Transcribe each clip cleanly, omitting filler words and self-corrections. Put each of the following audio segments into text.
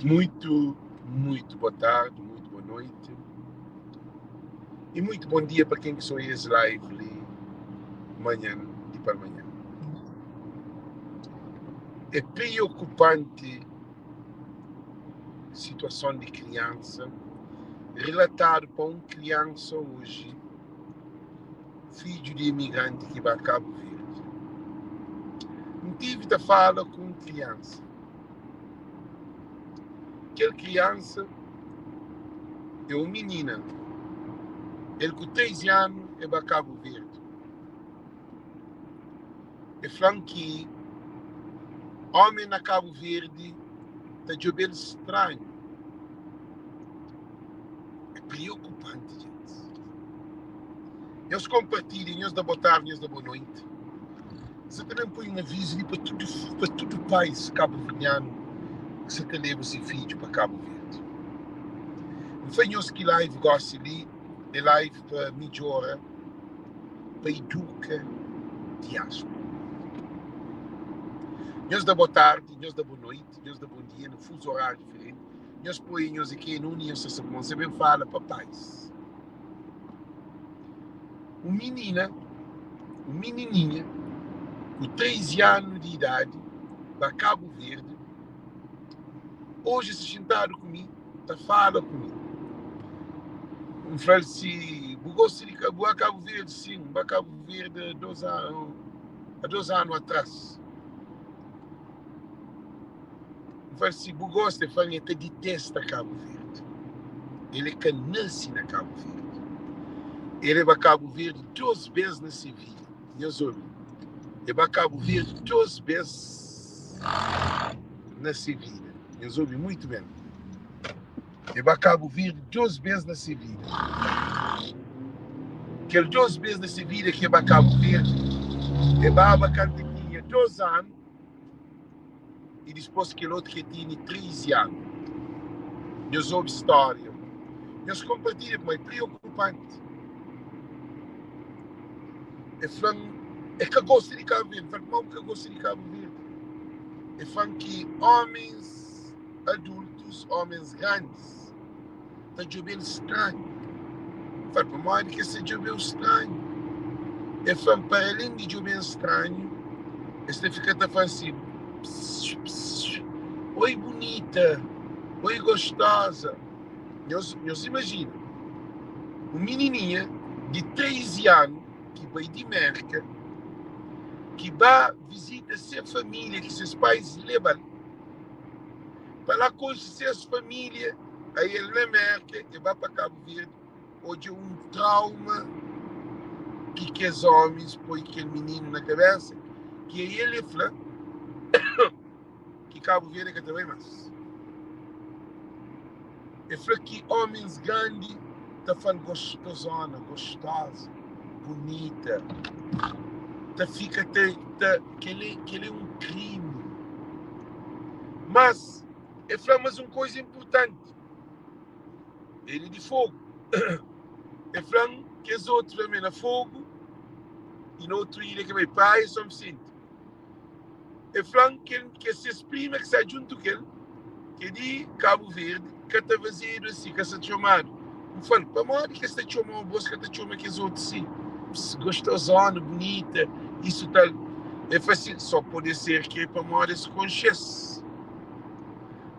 Muito, muito boa tarde, muito boa noite e muito bom dia para quem que só esse live li manhã de para manhã. É preocupante situação de criança relatado para um criança hoje, filho de imigrante que vai a Cabo Verde. Não tive de fala com criança. Kel kriansa é un minina. El ku 13 anu el ba Kabu Verdi. El fla-m ki ómi na Kabu Verdi ta djobe-l stranhu. É preokupanti, djentis. Nhos konpartilha, nhos da botardi, nhos da bonoiti. Sa ta ben poi un avizu li pa tudu pa tudu pais kabuverdianu ki sa ta leba se fidju pa Kabu Verdi. N fla nhos ki live gosi li é live pa midjora, pa iduka diaspora. Nhos da botardi, nhos da bonoiti, nhos da bon dia na fuzu orariu diferenti. Nhos poi nhos é ke na undi nhos sa sa kuma. N sa ben fala pa pais. Un minina, un minininha ku 13 anu di idadi ba Kabu Verdi, oji si xintadu ku mi, ta fala ku mi. N fla-l si bu gosta di bu ba Kabu Verdi? Sin, N ba Kabu Verdi a 2 anu, a 2 anu atras. N fla-l si bu gosta, el fla-m el ta ditesta Kabu Verdi. El é ka nase na Kabu Verdi. El é ba Kabu Verdi 2 bes na se vida. Nhos obi, el ba Kabu Verdi 2 bes na se vida. Nhos obi muitu ben. El ba Kabu Verdi 2 bes na se vida. Kel 2 bes na se vida ki el ba Kabu Verdi, el baba kantu el tinha 2 anu. i dispôs kel otu ki tini 13 anu. Nhos obi stória, nhos konpartilha pamodi é priokupanti. E fla-m e ka gosta di Kabu Verdi. N fla-l pamodi bu ka gosta di Kabu Verdi? E fla-m ki ómens adultus, ómens grandis ta djobe-l stranhu. N fla-l pamodi ki es ta djobe-u stranhu? El fla-m, Paralén di djobe-m stranhu, es ta fika ta fla-m si, Psiu, psiu, oi bunita, oi gostoza. Nhos, nhos imajina, un minininha di 13 anu ki bai di Mérka, ki ba vizita se família ki ses pais leba-l, Pa la konxe ses familia ael na Merka e ba pa Kabu Verdi odja un trauma ki kes omis poi kel mininu na kabesa ki ael e fla ki Kabu Verdi e ka ta bai mas. E fla ki omens grandi ta fal gostozona, gostoza, bunita, ta fika ta ta kel kel é un krimi. Mas e fla mas un koisa inpurtanti, el é di Fogu. E fla-m kes otu tanbe na Fogu i na otu ilha ki bai, Praia, Son Visenti. E fla-m kel ke ses prima ki sta djuntu ku el, ki é di Kabu Verdi, ka ta fazedu asi, ka sta txomadu. N fla-l, pamodi ki es ta txoma-u bo, es ka ta txoma kes otu si? Gostozona, bunita, isu tal. El fla si, só pode ser ki é pamodi es konxe-s.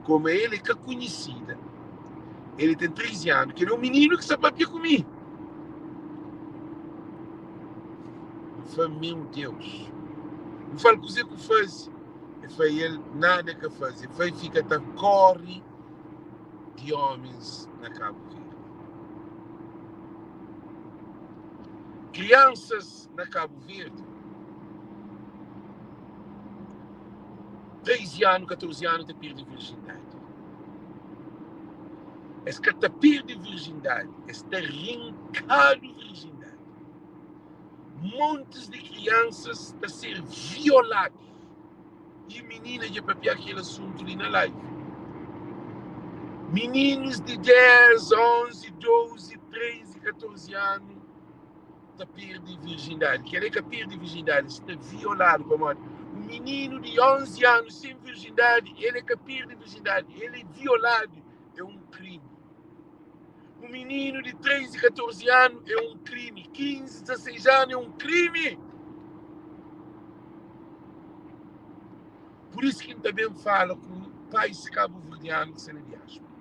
Koma el é ka konhesida, el ten 13 anu, kel é un mininu ki sta papia ku mi. N fla, Meu Deus! N fla-l, Kuzê ku faze? El fla, El nada ka faze. El fla, El fika ta kóre di ómis na Kabu Verdi. Kriansas na Kabu Verdi, 13 anu, 14 anu ta perde virjindadi. Es ka ta perde virjindadi, es ta rinkadu virjindadi. Montis di kriansas ta ser violadus. I minina dja papiá kel asuntu li na live. Mininus di 10, 11, 12, 13, 14 anu ta perde virjindadi. Kel-li ka perde virjindadi, es ta violadu pamodi. Un mininu di 11 anu sen virjindadi, el é ka perde virjindadi, el é violadu, é un krimi. Un mininu di 13, 14 anu é un krimi, 15, 16 anu é un krimi. Pur isu ki N ta ben fala ku pais kabuverdianu ki sta na diáspora.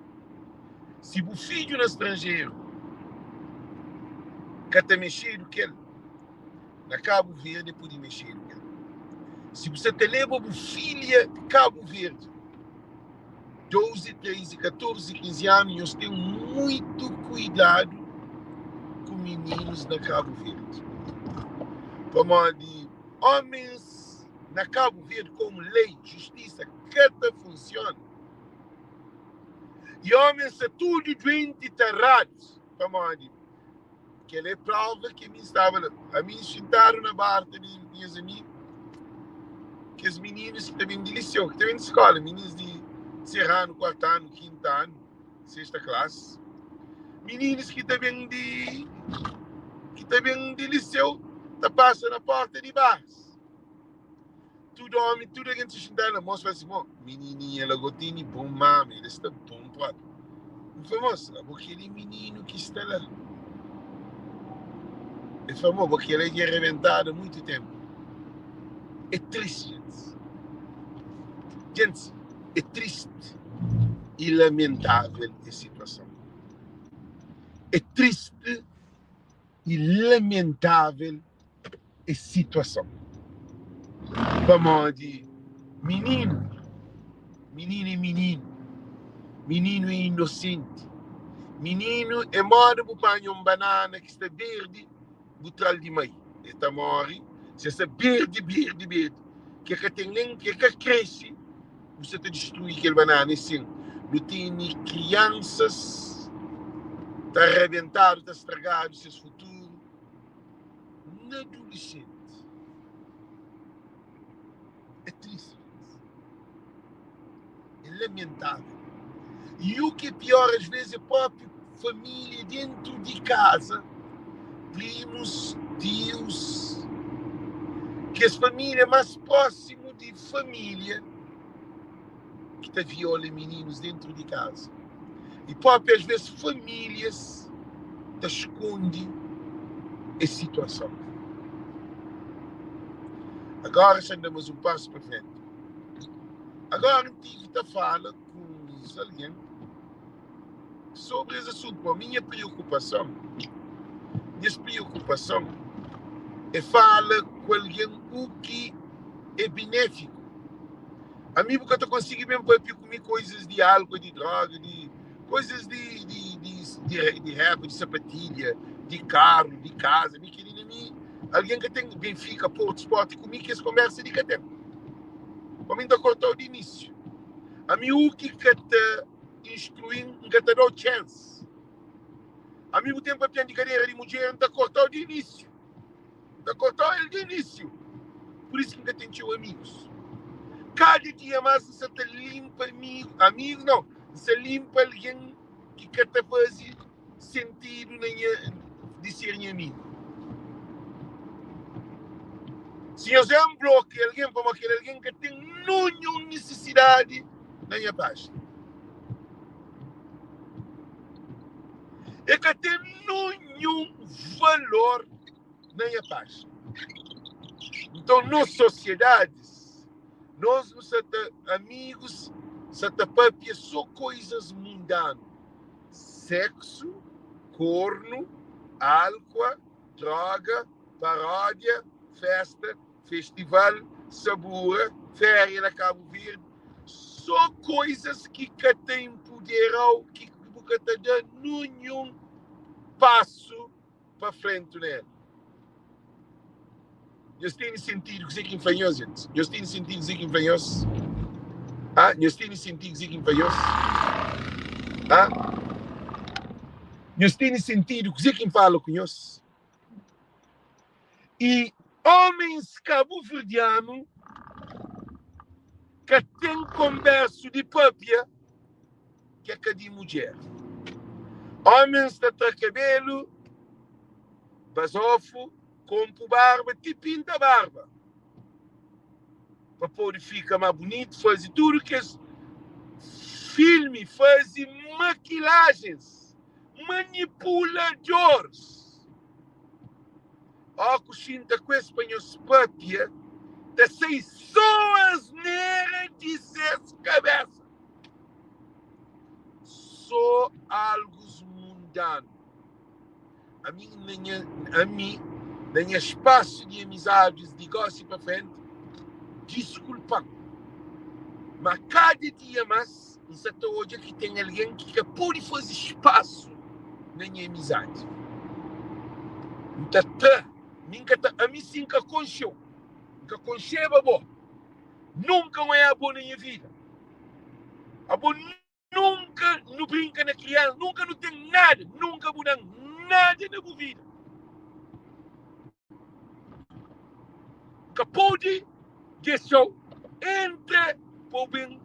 Si bu fidju na stranjeru ka ta mexedu kel, na Kabu Verdi e pode mexedu kel. Si bu sta ta leba bu filha di Kabu Verdi, 12, 13, 14, 15 anu, nhos ten muitu kuidadu ku mininus na Kabu Verdi. Pamodi homens na Kabu Verdi, komu lei, justisa ka ta funsiona, i homens sta tudu duenti, taradus, pamodi kel é prova ki mi staba la. Ami xintadu na barta di nhas amigu, kes mininus ki ta ben di liseu, ki ta ben di skola, mininus di terseru anu, kuartu anu, kintu anu, sexta klasi, mininus ki ta ben di ki ta ben di liseu ta pasa na porta di baris. Tudu omi, tudu algen ta xintadu la. Mos fla si, Mo, minininha la go tene bon mama, el sta bon propi. N fla, Mos, abo kel é mininu ki sta la? El fla, Mo, bo kel la dja rebentadu ha muitu tenpu. É tristi, gentis. Gentis, é tristi i lamentável es situason. É tristi i lamentável es situason. Pamodi mininu, mininu é mininu, mininu é inosenti, mininu é moda bu panha un banana ki sta berdi bu tra-l di mai, el ta móre si el sta berdi, berdi, berdi, ki el ka ten nen, ki el ka krese, bu sta ta distrui kel banana. É sin, nu tene kriansas ta rabentadu, ta stragadu ses futuru. Na adolescente. É triste, gente. É lamentável. E o que é pior, às vezes, é a própria família dentro de casa, primos, tios, que as famílias mais próximo de família que ta viola meninos dentro de casa. E próprio às vezes famílias ta esconde es situação. Agora xa damos um passo para frente. Agora N tive ta fala ku uns algen sobre es assunto. Bom, minha preocupação, nhas preocupação é fala ku algen o ki é benéfico. Ami bu ka ta konsigi ben papia ku mi koizas di álkol, di droga, di koizas di di di di di rap, di sapatilha, di karu, di kaza. Mi kel-li na mi, algen ka ten Benfika, Porto, Sport ku mi ki es konbersa li ka ten. Pa mi N ta korta-u di inísiu. Ami u ki ka ta instrui-m, N ka ta da-u chance. Ami bu ten papia-m di kadera di mudjer, N ta korta-u di inísiu. N ta korta-u el di inísiu. Pur isu ki N ka ten txeu amigus. Kada dia más N sa ta linpa amigu, amigus nau, N sa linpa algen ki ka ta faze sentidu na nha di ser nha amigu. Si nhos N blokia algen pamodi kel algen ka ten ninhun nisisidadi na nha pájina. E ka ten ninhun valor na nha pájina. Nton, nos sosiedadis, nos nu sa ta amigus sa ta papia so koizas mundanu, seksu, kornu, álkua, droga, paródia, festa, festival, sabura, féria na Kabu Verdi, so koizas ki ka ta inpudera-u, ki bu ka ta da ninhun pasu pa frentu na el. Nhos tene sentidu kuzê ki N fla nhos, gentis? Nhos tene sentidu kuzê ki N fla nhos? Ah, nhos tene sentidu kuzê ki N fla nhos? Ah, nhos tene sentidu kuzê ki N fala ku nhos? I homens kabuverdianu ka ten konbersu di papia ki é ka di mudjer. Homens ta tra kabelu, bazofu, konpu barba ti pinta barba. Pa pode fika ma bunitu, faze tudu kes filmi, faze makilajens, manipuladores. Ó ku xinta ku es pa nhos papia, ta sai só asnera di ses kabesa, só algus mundanu. Ami na nha ami na nha spasu di amizadis di gosi pa frenti, diskulpa-m, ma kada dia más N sa ta odja ki ten algen ki ka pode faze spasu na nha amizadi. N ta tra, mi N ka ta, ami si N ka konxe-u, N ka konxeba bo, nunka N oiaba bo na nha vida. Abo Nunka nu brinka na kriansa, nunka nu ten nada, nunka bu dan nada na bu vida. Ka pode dexa-u entra pa bu ben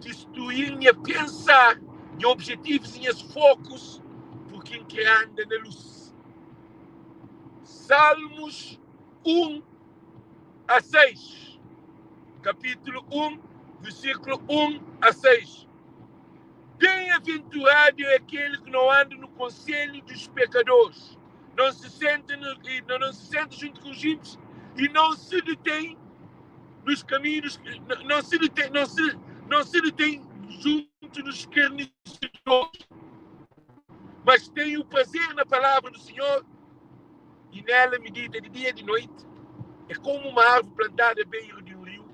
distrui nha pensar, nha objetivus i nhas fokus, purki N kre anda na lus. Salmos 1 a 6. Kapítulu 1, versíkulu 1 a 6. Bem-aventurado é aquele que não anda no conselho dos pecadores, não se senta, no, e não se senta junto com os ímpios e não se detém nos caminhos, não se detém, não se, não se detém junto dos escarnecedores, mas tem o prazer na palavra do Senhor e nela medita de dia e de noite. É como uma árvore plantada à beira de um rio,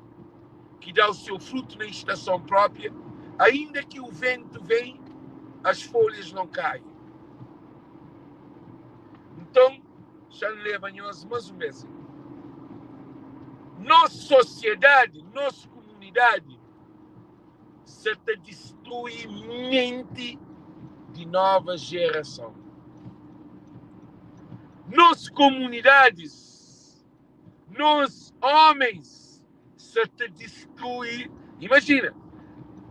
que dá o seu fruto na estação própria, ainda que o vento venha, as folhas não caem. Então, xa N leba nhos más un bes. Nos sosiedadi, nos kumunidadi sa ta distrui menti di nova jerason. Nos komunidadis, nos homens sa ta distrui. Imajina,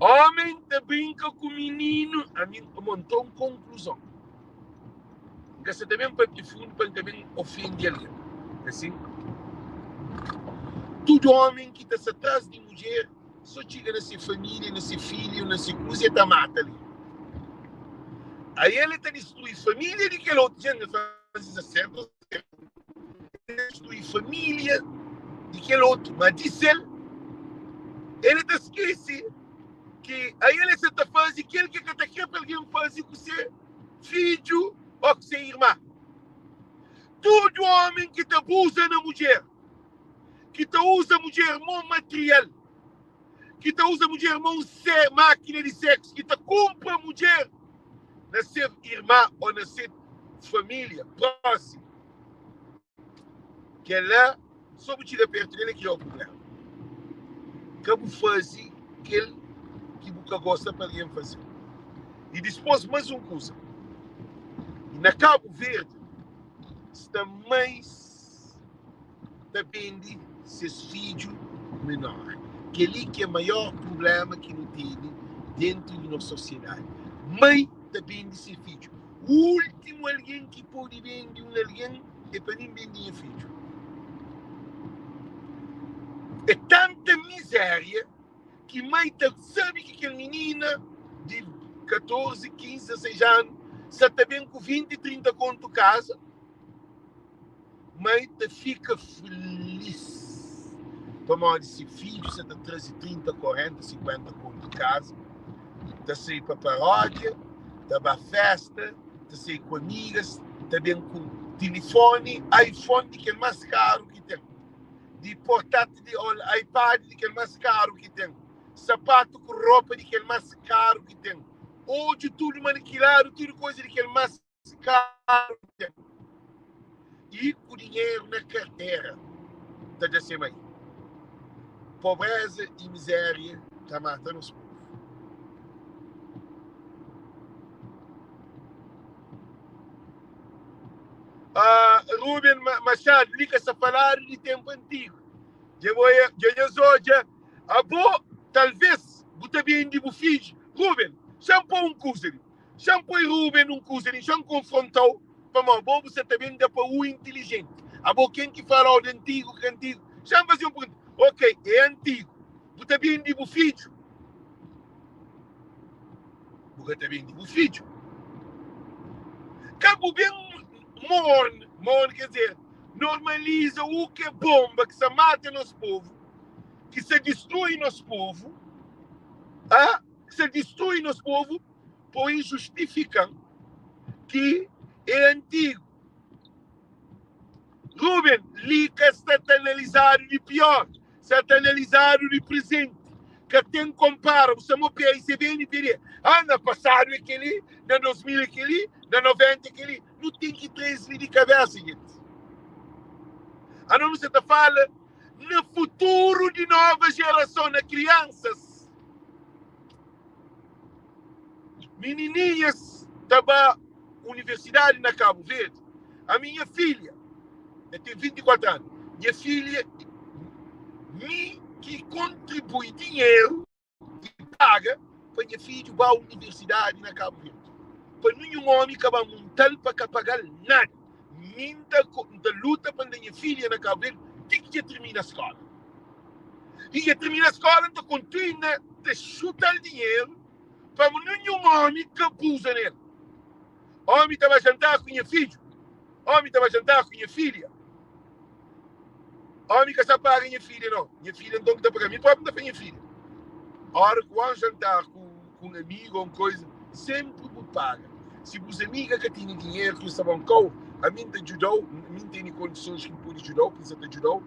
homem ta brinka ku mininu. Ami N monta un konkluzon. N ka sa ta ben papia fundu pa N ka ben ofende algen. Asin, tudu homem ki ta sta tras di mudjer so txiga na se familia, na se filhu, na se kuza, e ta mata algen. Aí el ta distrui familia di kel otu. Dja N faze sa sertu ou sertu? El ta distrui familia di kel otu, ma di sel el ta skese ki aí el sa ta faze kel ki ka ta kre pa algen faze ku se fidju ou ku se irma. Tudu omi ki ta abuza na mudjer, ki ta uza mudjer mo material, ki ta uza mudjer mo un mákina di seksu, ki ta kunpra mudjer na se irma ô na se família prósimu, kel-la sô bu txiga pértu del é ki é prubléma. Ka bu faze kel ki bu ka gosta pa algen faze. I dipôs más un kuza, na Kabu Verdi sta mais ta bende ses fidju menor. Kel-li ki é maior prubléma ki nu tene déntu di nos sosiedadi. Mai ta bende se fidju. Últimu algen ki pode bende un algen é pa mi N bende nha fidju. É tanta mizéria ki mai ta sabe ki kel minina di 14, 15, 16 anu sa ta ben ku 20, 30 kontu kaza. Mai ta fika filis pamodi se fidju sa ta traze 30, 40, 50 kontu kaza, ta sai pa parókia, ta ba festa, ta sai ku amigas, ta ben ku tilifoni iPhone di kel más karu ki ten, di portátil di iPad di kel más karu ki ten, sapatu ku ropa di kel más karu ki ten, odju tudu manikiladu, tudu kuza di kel más karu ten i ku dinheru na kartera ta da se mai. Pobreza i mizeria ta mata nos povu. Ah, Ruben Machado, li ka sta faladu di tempu antigu. Dja bo é, dja nhos odja, abo talvez bu ta bende bu fidju. Ruben, xa-m pô un kuza li. Xa-m poi Ruben un kuza li, xa-m konfronta-u, pamodi bo bu sa ta ben da pa u intilijenti. Abo ken ki fala-u di antigu ka antigu? Xa-m faze un pergunta. Ok, é antigu. Bu ta bende bu fidju? Bu ka ta bende bu fidju. Ka bu ben morn, morn quer dizer, normaliza u ke bomba ki sa mata nos povu, ki sa distrui nos povu, ah, ki sa distrui nos povu, pa e justifikan ki é antigu. Ruben, li ka sta ta analizadu di pior, sta ta analizadu di prezenti. Ka ten konpara, bu sta mo PICB, NPD. Ah, na pasadu é keli, na 2000 é keli, na 90 é keli. Nu ten ki tra es li di kabesa, gentis. Anos nu sta ta fala na futuru di nova jerason, na kriansas. Minininhas ta ba universidadi na Kabu Verdi. Ami nha filha, el ten 24 anu, nha filha mi ki kontribui dinheru i paga pa nha fidju ba universidadi na Kabu Verdi. Pa ninhun omi ka ba muntal pa ka pagal nada. Mi N ta luta pa N da nha filha na Kabu Verdi ti ki dja tirmina skola. I dja tirmina skola N ta kontinua ta xutal dinheru pa ninhun omi ka abuza nel. Omi ta ba jantar ku nha fidju, omi ta ba jantar ku nha filha. Omi ka sa paga nha filha no, nha filha nton ki ta paga. Mi propi N ta fla nha filha, ora ku wan jantar ku un amigu ou un koisa, senpri bu paga. Si bus amiga ka tene dinheru ki sta bankau, ami N ta djudau, mi N tene kondisons ki N pudi djudau, ki N sa ta djudau.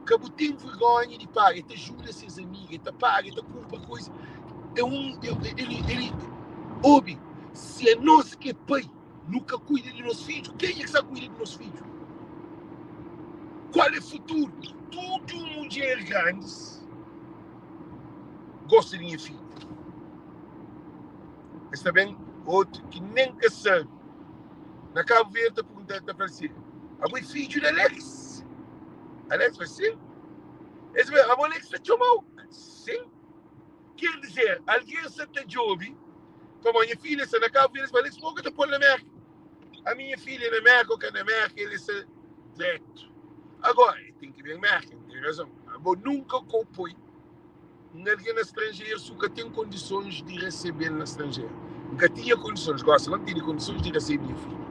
Ka bu ten vergonha di paga. E ta juda ses amiga, e ta paga, e ta kunpra koisa. É un, el, el, obi, si anos ki é pai nu ka kuida di nos fidju, kenha ki sta kuida di nos fidju? Kual é futuru? Tudu mudjer grandis gosta di nha fidju. Es ta ben otu ki nen ka sabe. Na Kabu Verdi ta pergunta, ta fla si, abo é fidju di Alex? Alex fla, sin. Es fla, abo Alex ta txomau? Sin. Ker dizer, algen sa ta djobe pamodi nha filha sta na Kabu Verdi, es fla, Alex, bo ka ta pol na Merka? Ami nha filha na Merka ou ka na Merka, el sta dretu. Agora, el ten ki ben Merka, el ten razon. Abo nunka ka o poi un algen na stranjeru si bu ka ten kondisons di resebe-l na stranjeru. N ka tinha kondisons, gosi la N tene kondisons di resebe nha fidju.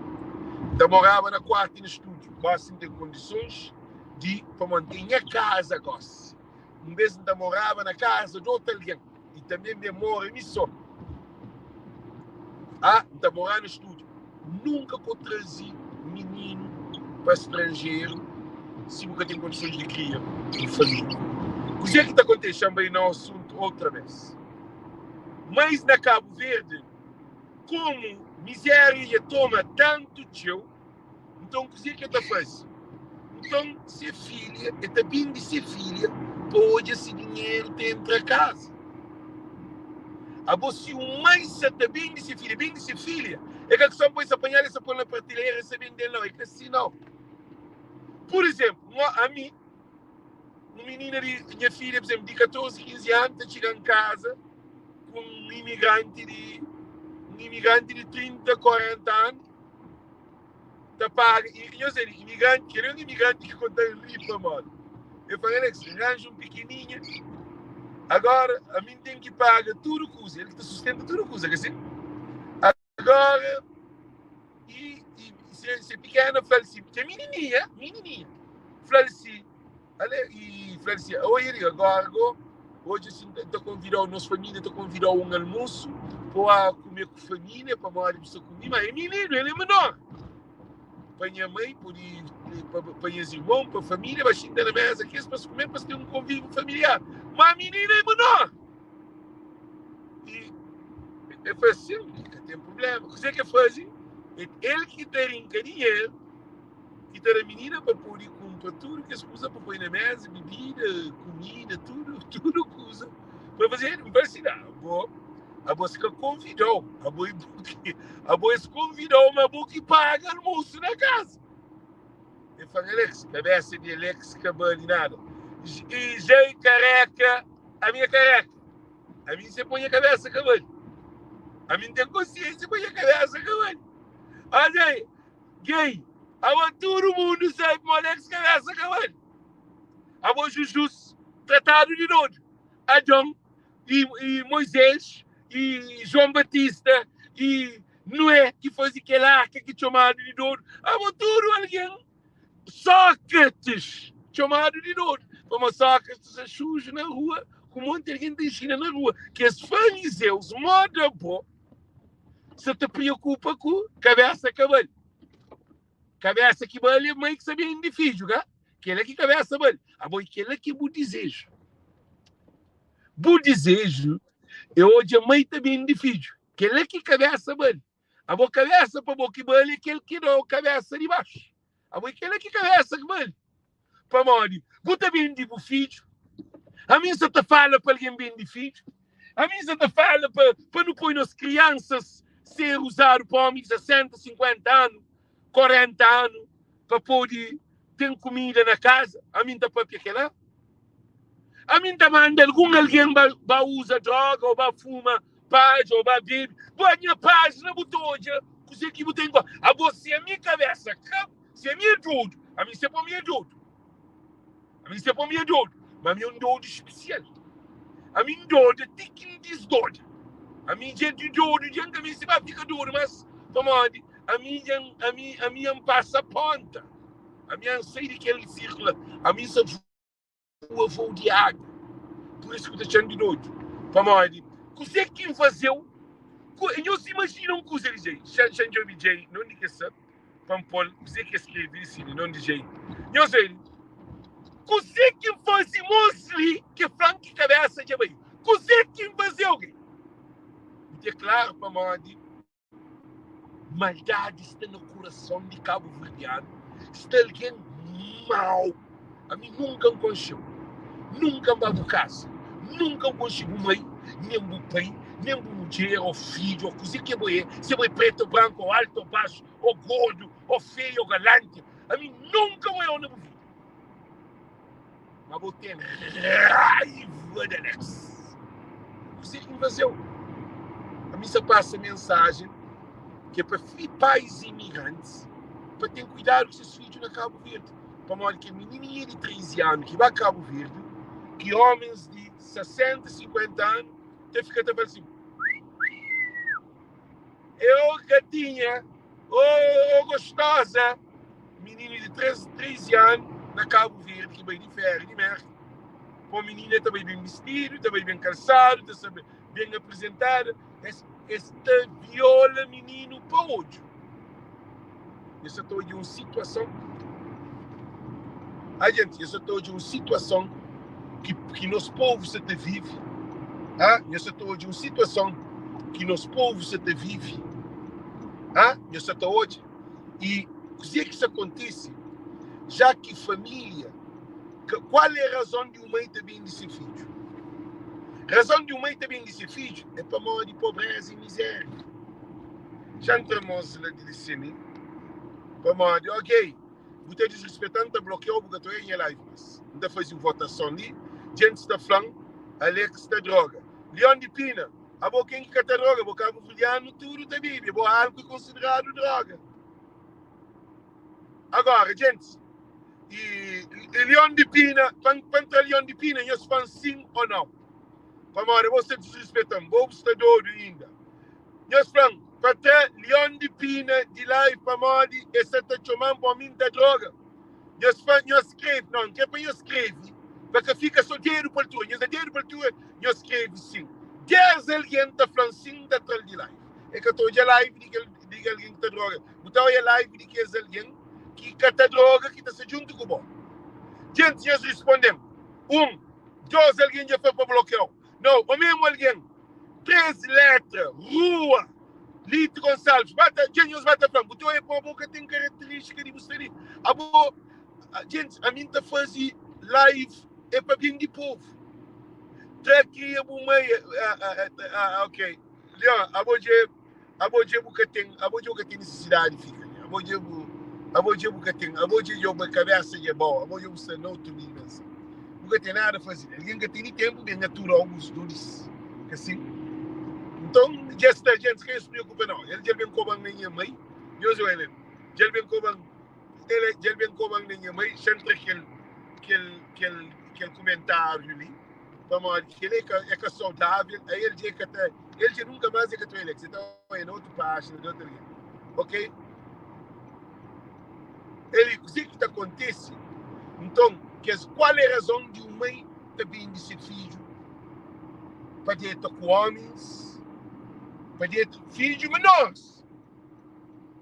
N ta moraba na kuartu i na stúdiu, gosi N ten kondisons di, pamodi N ten nha kaza gosi. Un bês N ta moraba na kaza di otu algen i tanbê N ben mora mi sô. A N ta moraba na stúdiu. Nunka ka bu traze mininu pa stranjeru si bu ka ten kondisons di kria un família. Kuzê ki ta kontise? Xa-m bai na asuntu otra bês. Mas na Kabu Verdi, komu mizéria dja toma tantu txeu, Nton, kuzê ki el ta faze? Nton, se filha, el ta bende se filha pa odja si dinheru ta entra kaza. Abo, si un mai sa ta bende se filha, bende se filha, é ka ki poi sa panhal, sa poi na prateleira, sa bende-l, nau, é ka si nau. Pur izénplu, ami, un minina di nha filha, pur izénplu, di 14, 15 anu, ta txiga n kaza ku un imigranti di un imigranti di 30, 40 anu, ta paga e nhos é imigranti kel é un imigranti ki konta ri pamodi el fla Alex ranja un pikininha agora ami n ten ki paga tudu kuza el ki ta sustenta tudu kuza ka si agora e, e se, se pikena fla-l si ke minininha minininha fla-l si Ale i fla-l si, Oi, Eri, agóra gó, oji si N ta konvida-u, nos família ta konvida-u un almosu pa o kume ku família, pamodi bu sta ku mi. Má é mininu, el é menór. Pa nha mai pode, pa nhas irmon, pa família, ba xinta na méza ku es pa es kume, pa es ten un konvíviu familiar. Má mininu é menór. I el fla, Sin, ka ten prubléma. Kuzê ki el faze? El ki ta rinka dinheru. Ki ta da minina pa pode kunpra tudu kes kuza pa poi na meza, bibida, kumida, tudu, tudu kuza pa faze. N fala si, abo, abo si ka konvidau, abo e bo ki, abo es konvidau, ma bo ki paga almosu na kaza. El fala, Alex, kabesa di Alex ka bali nada. E jei kareka, ami é kareka. Ami se poi nha kabesa ka bali. Ami n ten konsiensia ma nha kabesa ka bali. Olha aí. Gay, abo tudu mundu sabe ma Alex kabesa ka bali. Abo Jujus tratadu di dodu. Adon i i Moisés i João Batista i Nué ki faze kel arka ki txomadu di dodu. Abo tudu algen Sókrates txomadu di dodu pamodi Sókrates sta xuxu na rua ku monti algen ta inxina na rua. Kes farizeus moda bo sa ta preokupa ku kabesa ka bali. Kabesa ki bali é mai ki sa bende fidju, ka? Kela ki kabesa bali. Abo é kela ki bu dizeju. Bu dizeju é odja mai ta bende fidju. Kela ki kabesa bali. Abo kabesa pa bo ki bali é kel ki dau kabesa di baxu. Abo é kela ki kabesa ki bali. Pamodi bu ta bende bu fidju. Ami N sa ta fala pa algen bende fidju? Ami N sa ta fala pa pa nu poi nos kriansas ser uzadu pa omi di 60, 50 anu, 40 anu pa pode ten kumida na kaza? Ami N ta papia kela? Ami N ta manda algun algen ba ba uza droga ô ba fuma padja ô ba bebe? Bo nha pájina bu ta odja kuzê ki bu ten. Abo si ami kabesa ka Si ami é dodu, ami se pa mi é dodu. Ami se pa mi é dodu, ma ami é un dodu spesial. Ami N doda ti ki N disdoda. Ami dja di dodu dja N ka meste ba fika dodu mas, pamodi ami dja N, ami, ami N pasa ponta. Ami N sai di kel sirkulu la. Ami N sa vua vou di água. Pur isu ku ta txan di dodu. Pamodi kuzê ki N faze-u? Nhos imajina un kuza di djei. Xa N djobe djei nonde ki es sa pa N pô-l kuzê ki es skrebe li si li nonde djei. Nhos obi li. Kuzê ki N faze mos li ki fla-m ki kabésa dja bai? Kuzê ki N faze-u? N te klaru pamodi. Maldadi sta na kurason di kabuverdianu, sta algen mau. Ami nunka N konxe-u, nunka N ba bu kaza, nunka N konxe bu mai, nen bu pai, nen bu mudjer ô fidju ô kuzê ki bo é, si bo é pretu ô branku ô altu ô baxu ô gordu ô feiu ô galanti, ami nunka N oiau na bu vida. Ma bo ten raiva di Alex. Kuzê ki N faze-u? Ami sa pasa mensajen ki é pa pais imigrantis pa ten kuidadu ku ses fidju na Kabu Verdi. Pamodi kel minininha di 13 anu ki ba Kabu Verdi, ki ómens di 60, 50 anu ta fika ta fala sin, Eu gatinha, ô gostosa! Mininu di 13 anu na Kabu Verdi ki bai di féria di Merka. Pô minina ta bai ben bistidu, ta bai ben kalsadu, ta sta ben aprizentada. Es, es ta viola mininu pa odju. Es sa ta odja un situason. Ah, gente, es sa ta odja un situason ki, ki nos povu sa ta vive. Ah, nhos sa ta odja un situason ki nos povu sa ta vive. Ah, nhos sa ta odja. I kuzê ki sa kontise, já ki família, kual é razon di un mãe ta bende se fidju? Razon di un mãe ta bende se fidju é pamodi pobreza i mizéria. Xa N tra mos la di li pamodi, ok, bu ta disrespeta-m, N ta blokia-u, bu ka ta oia nha live mas. N ta faze un votason li, djentis ta fla-m Alex ta droga. Leon di Pina, abo ken ki ka ta droga? Bo kabuverdianu tudu ta bebe, bo álku é konsideradu droga. Agora, djentis, i Leon di Pina, pa N tra Leon di Pina, nhos fla-m sin o nau? Pamodi abo sta disrespeta-m, bo bu sta dodu inda. Nhos fla-m pa tra Lion di Pina di live pamodi e sa ta txoma-m pa omi N ta droga. Nhos fla, nhos skrebe, não, N kre pa nhos skrebe pa ka fika so dedu pa altura. Nhos da dedu pa altura, nhos skrebe sin. 10 algen ta fla-m sin, N ta tra-l di live. E ka ta odja live di kel di algen ki ta droga. Bu ta odja live di kes algen ki ka ta droga ki ta sta djuntu ku bo. Djentis, nhos risponde-m. 1, 2 algen dja fla pa blokia-u. Nau, omemu algen. 3 letra, rua, Lito Gonçalves, ba ta, dja nhos ba ta fla-m, bu ta oia pa bo ka ten karakterístika di bu sta li. Abo, djentis, ami N ta faze live é pa ben di povu. Tra kria bu mai, ok, Leon, abo dja, abo dja bu ka ten, abo dja bu ka ten nisisidadi di fika li. Abo dja bu, abo dja bu ka ten, abo dja dja bu kabesa dja é bom, abo dja bu sta na otu dimensão. Bu ka ten nada faze li. Algen ka tene tenpu ben atura-u bus doris. Ka sin? Nton, dja sta, djentis, ka nhos preokupa nau. El dja el ben koba-m na nha mai. Nhos oja el, dja el ben koba-m, el dja el ben koba-m na nha mai. Xa N tra kel, kel, kel, kel kumentáriu li. Pamodi kel-li é ka saudável, el dja ka ta, el dja nunka más el ka ta oja-l, el ta oja na otu pájina di otu algen. Ok? El, kuzê ki ta kontise? Nton, kes, kual é razon di un mai ta bende se fidju pa deta ku ómis, pa deta fidju menóris,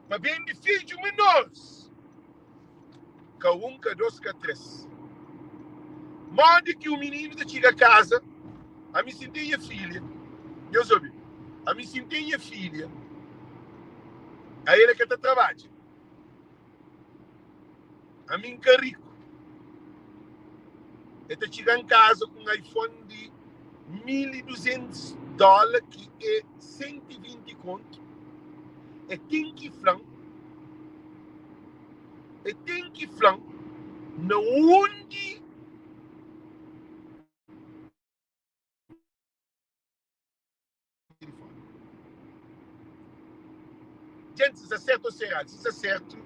pa bende fidju menóris? Ka un, ka dos, ka tres. Modi ki un mininu ta txiga kaza? Ami si N ten nha filha, nhos obi, ami si N ten nha filha, ael é ka ta trabadja. Ami N ka riku. El ta txiga N kaza ku un iPhone di 1200 dóla ki é 120 kontu. El ten ki fla-m E ten ki fla-m na undi tilifoni. Djenti, si sta sertu o si eradu. Si sta sertu,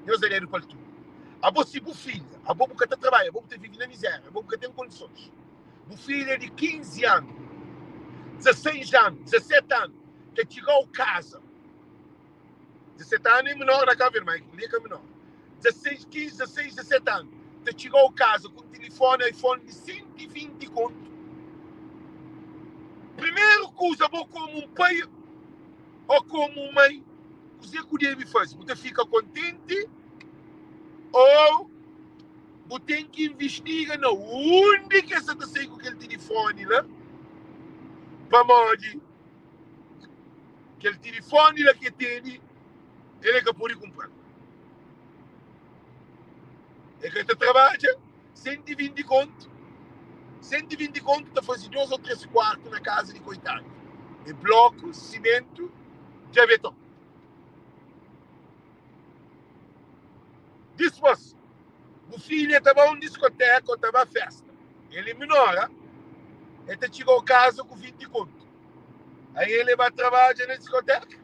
nhos da dedu pa altura. Abo si bu filha, abo bu ka ta trabadja, abo bu ta vivi na mizeria, abo bu ka ten kondisons. Bu filha di 15 anu, 16 anu, 17 anu ta txiga-u kaza. 17 anu é menor na Cabo Verde, mas li é ka menor. 16, 15, 16, 17 anu ta txiga-u kaza ku un tilifoni iPhone di 120 kontu. Primeru kuza, bo komu un pai ô komu un mai, kuzê ku debe faze? Bu ta fika kontenti ô bu ten ki invistiga na undi ki el sa ta sai ku kel tilifoni la? Pamodi Kel tilifoni la ki e tene, el e ka pode kunpra-l. E ka ta trabadja 120 kontu. 120 kontu ta faze dos o tres kuartu na kaza di koitadu. E bloku, simentu, dja beton. Dispos, bu filha ta ba un diskoteka o ta ba festa. El e menor, a? E ta txiga o kaza ku 20 kontu. Aí ele ba trabadja na diskoteka.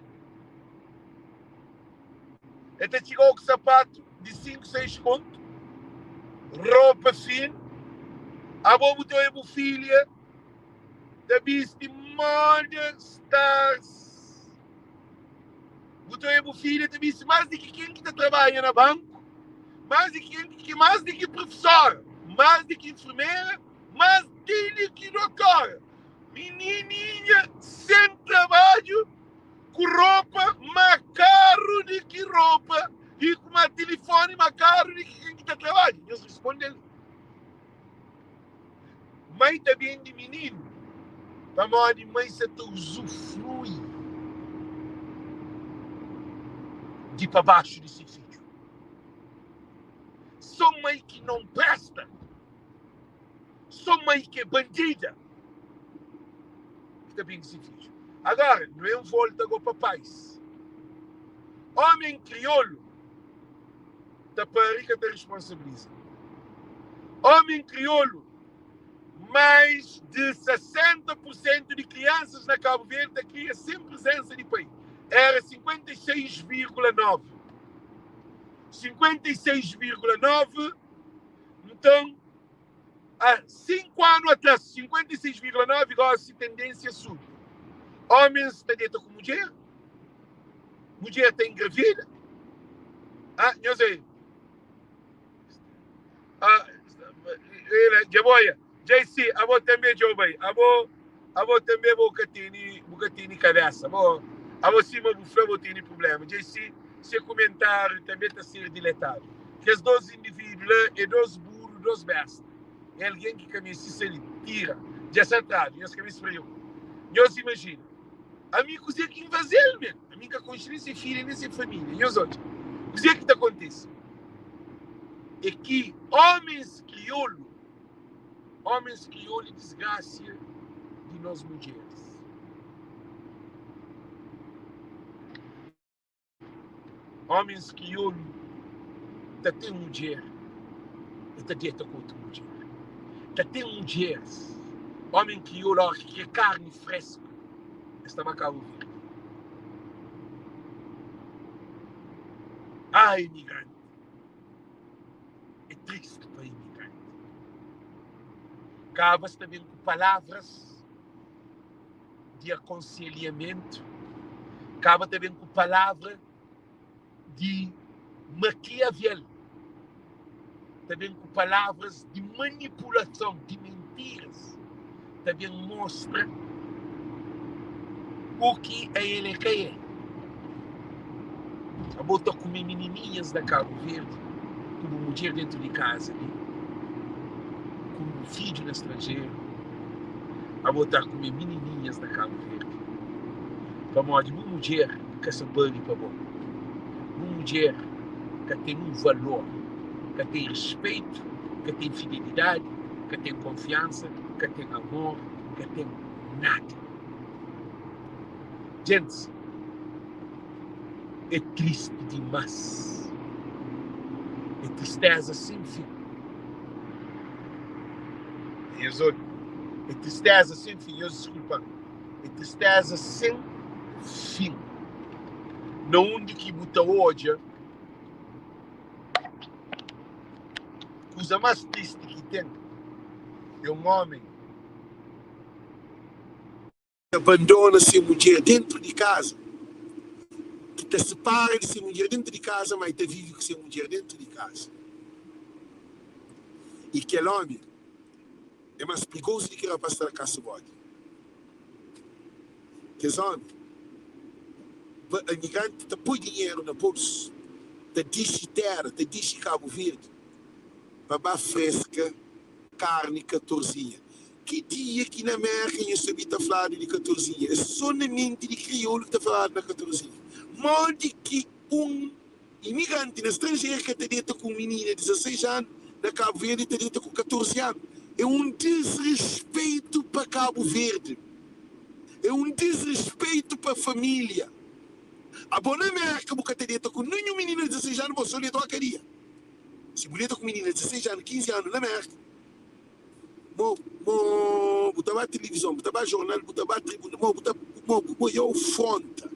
El ta txiga ku sapato di 5, 6 kontu, ropa finu. Abo bu ta oia bu filha ta bisti moda stars. Bu ta oia bu filha ta bisti más di ki ken ki ta trabadja na banku, más di ki ken ki más di ki profesora, más di ki enfermera, más di ki dotora. Minininha sen trabadju ku ropa ma karu di ki ropa i ku ma tilifoni ma karu di ki ken ki ta trabadja? Nhos risponde-l, Mai ta bende mininu pamodi mai sa ta uzufrui di pa baxu di se fidju. So mai ki non presta. So mai ki é bandida ki ta bende se fidju. Agora, nu en volta go pa pais. Omen kriolu ta pari ka ta responsabiliza. Omen kriolu, mais de 60 por sentu di kriansas na Kabu Verdi ta kria sen prezensa di pai. Era 56,9. 56,9 Nton, a 5 anu atras, 56,9, gosi tendênsia subi. Homens ta deta ku mudjer, mudjer ta engravida. Ah, nhos aí. Ah, ele, dja boia. JC, abo tanbe dja bai. Abo, abo tanbe bo ka tene, bu ka tene kabesa. Bo, abo sima bu fla bo tene problema. JC, se kumentáriu tanbe ta ser diletadu. Kes dos indivídu la é dos buru, dos besta. É algen ki ka meste sta li. Tira. Dja sta tradu. Nhos ka meste preokupa. Nhos imajina. Ami kuzê ki N faze-l men? Ami N ka konxe nen se filha nen se família. Nhos odja kuzê ki ta kontise. É ki ómens kriolu, ómens kriolu é disgrasia di nos mudjeris. Homens kriolu ta ten mudjer e ta deta ku otu mudjer. Ta ten mudjeris, homen kriolu ora ki kre karni fresku es ta ba Kabu Verdi. Ah imigranti, é tristi pa imigranti. Kaba sta ben ku palavras di akonselhamentu, kaba ta ben ku palavra di makiavel, ta ben ku palavras di manipulason, di mintiras, ta ben mostra u ki a el é ka é. Abo ta kume minininhas na Kabu Verdi ku bu mudjer dentu di kaza li, ku bu fidju na stranjeru. Abo ta kume minininhas na Kabu Verdi pamodi bu mudjer ka sa bali pa bo. Bu mudjer ka ten un valor, ka ten rispeitu, ka ten fidelidadi, ka ten konfiansa, ka ten amor, ka ten nada. Djentis, é tristi dimás. É tristeza sen fin. Nhos obi? É tristeza sen fin. Nhos diskulpa-m. É tristeza sen fin. Na undi ki bu ta odja kuza más tristi ki ten é un ómi. Ta bandona se mudjer dentu di kaza, ki ta sipara di se mudjer dentu di kaza, má el ta vive ku se mudjer dentu di kaza. I kel ómi é más prigozu di ki rapás ta da kasa bódi. Kes ómi pa imigranti ta poi dinheru na bolsu, ta dixi téra, ta dixi Kabu Verdi pa ba freska karni katorzinha. Ki dia ki na Merka nhu sabi ta fladu di katorzinha? É so na menti di kriolu ki ta faladu na katorzinha. Modi ki un imigranti na stranjeru ka ta deta ku un minina di 16 anu, na Kabu Verdi el ta deta ku 14 anu? É un disrispeitu pa Kabu Verdi. É un disrispeitu pa familia. Abo na Merka bu ka ta deta ku ninhun minina di 16 anu, bo so deta oka dia. Si bu deta ku minina di 16 anu, 15 anu na Merka, Mo, mo, bu ta ba tilivizon, bu ta ba jornal, bu ta ba tribunal, mo, bu ta, mo, bo é ofronta.